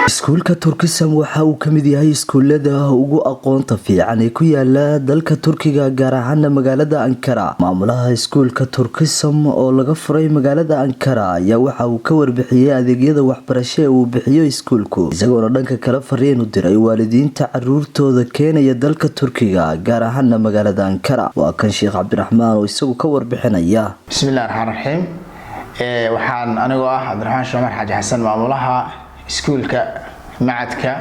Iskuulka Turkisam waxa uu ka mid yahay iskuulada ugu aqoonta fiican ee ku yaala dalka Turkiga, gaar ahaana magaalada Ankara. Maamulaha iskuulka Turkisam oo laga furay magaalada Ankara ayaa waxa uu ka warbixiyey adeegyada waxbarasho ee uu bixiyo iskuulku, isagoona dhanka kale fariin u diray waalidiinta caruurtooda keenaya dalka Turkiga, gaar ahaana magaalada Ankara. Waa kan Sheekh Cabdiraxmaan oo isagu ka warbixinaya. Bismillahi raxmaan raxiim. Waxaan anigoo ah Cabdiraxmaan Sheekh Cumar Xaaji Xasan, maamulaha iskuulka macadka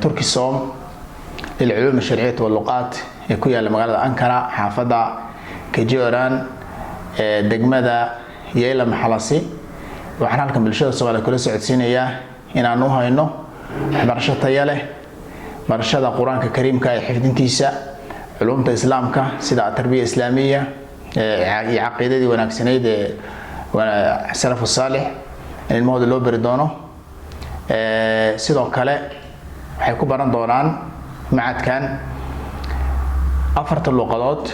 Turkisom lilculuum asharciyati walluqaat ee ku yaalla magaalada Ankara, xaafadda Kajoran, degmada Yeyla Maxalasi. Waxaan halkan bulshada Soomaaliya kula socodsiinayaa inaan u hayno waxbarasho tayo leh, barashada Qur-aanka Kariimka ee xifdintiisa, culuumta Islaamka sida tarbiya islaamiya iyo caqiidadii wanaagsanayd ee salafu saalix in ilmahooda loo beri doono. Sidoo kale waxay ku baran doonaan macadkan afarta luqadood: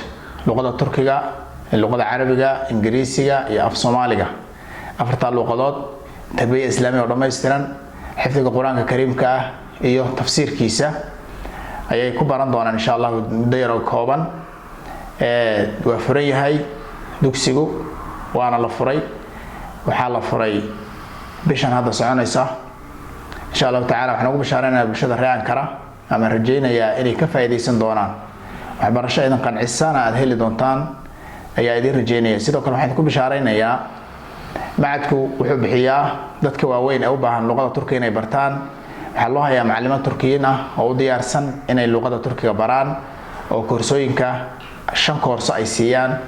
luqada Turkiga, luqada Carabiga, Ingiriisiga iyo af Soomaaliga. Afarta luqadood, tarbiya islaamiya oo dhammaystiran, xifdiga Qur-aanka Kariimka ah iyo tafsiirkiisa ayay ku baran doonaan, insha Allahu, muddo yaroo kooban. Waa furan yahay dugsigu, waana la furay. Waxaa la furay bishan hadda soconaysa, insha Allahu tacala. Waxaan ugu bashaareynaya bulshada reer Ankara ama rajaynayaa inay ka faa'iidaysan doonaan, waxbarasho idin qancisana aada heli doontaan ayaa idin rajeynaya. Sidoo kale waxaan idinku bishaareynayaa, macadku wuxuu bixiyaa dadka waaweyn ee u baahan luqada Turkiga inay bartaan. Waxaa loo hayaa macalimiin Turkiyiin ah oo u diyaarsan inay luqada Turkiga baraan, oo koorsooyinka 5 koorso ay siiyaan,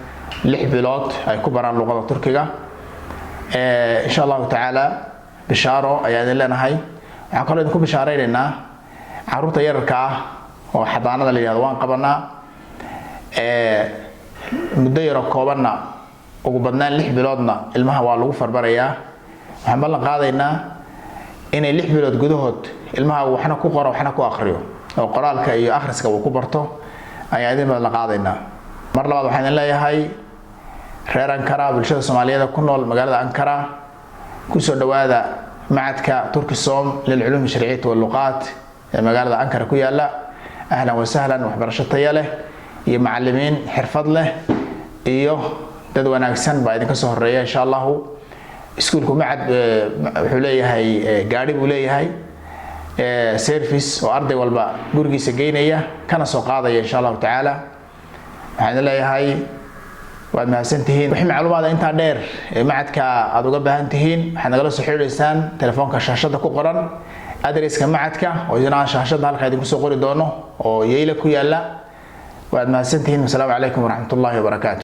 6 bilood ay ku baraan luqada Turkiga, insha Allahu tacaala. Bishaaro ayaa idin leenahay. Waxaan kaloo idinku bishaalaynaynaa caruurta yararka ah oo xadaanada la yihahdo waan qabanaa muddo yaroo koobanna, ugu badnaan 6 biloodna ilmaha waa lagu farbarayaa. Waxaan ballan qaadaynaa inay 6 bilood gudahood ilmaha waxna ku qoro, waxna ku akriyo, oo qoraalka iyo akhriska uu ku barto ayaan idin ballan qaadaynaa. Mar labaad waxaan idin leeyahay, reer Ankara, bulshada Soomaaliyeed ku nool magaalada Ankara, kusoo dhawaada macadka Turkisom lilculuum sharciyati walluqaat ee magaalada Ankara ku yaala. Ahlan wasahlan. Waxbarasho taya leh iyo macalimiin xirfad leh iyo dad wanaagsan baa idinka soo horeeya, insha Allahu. Iskuulku macad wuxuu leeyahay gaadhi buu leeyahay service oo arday walba gurigiisa geynaya kana soo qaadaya, insha Allahu tacaala. Waxaan idin leeyahay waad mahadsantihiin. Wixii macluumaada intaa dheer ee macadka aada uga baahan tihiin, waxaad nagala soo xiriireysaan telefoonka shaashada ku qoran, adreska macadka oo idin aan shaashada halka idinku soo qori doono oo Yeyla ku yaala. Waad mahadsantihiin. Wasalaamu calaykum waraxmat ullahi wabarakaatu.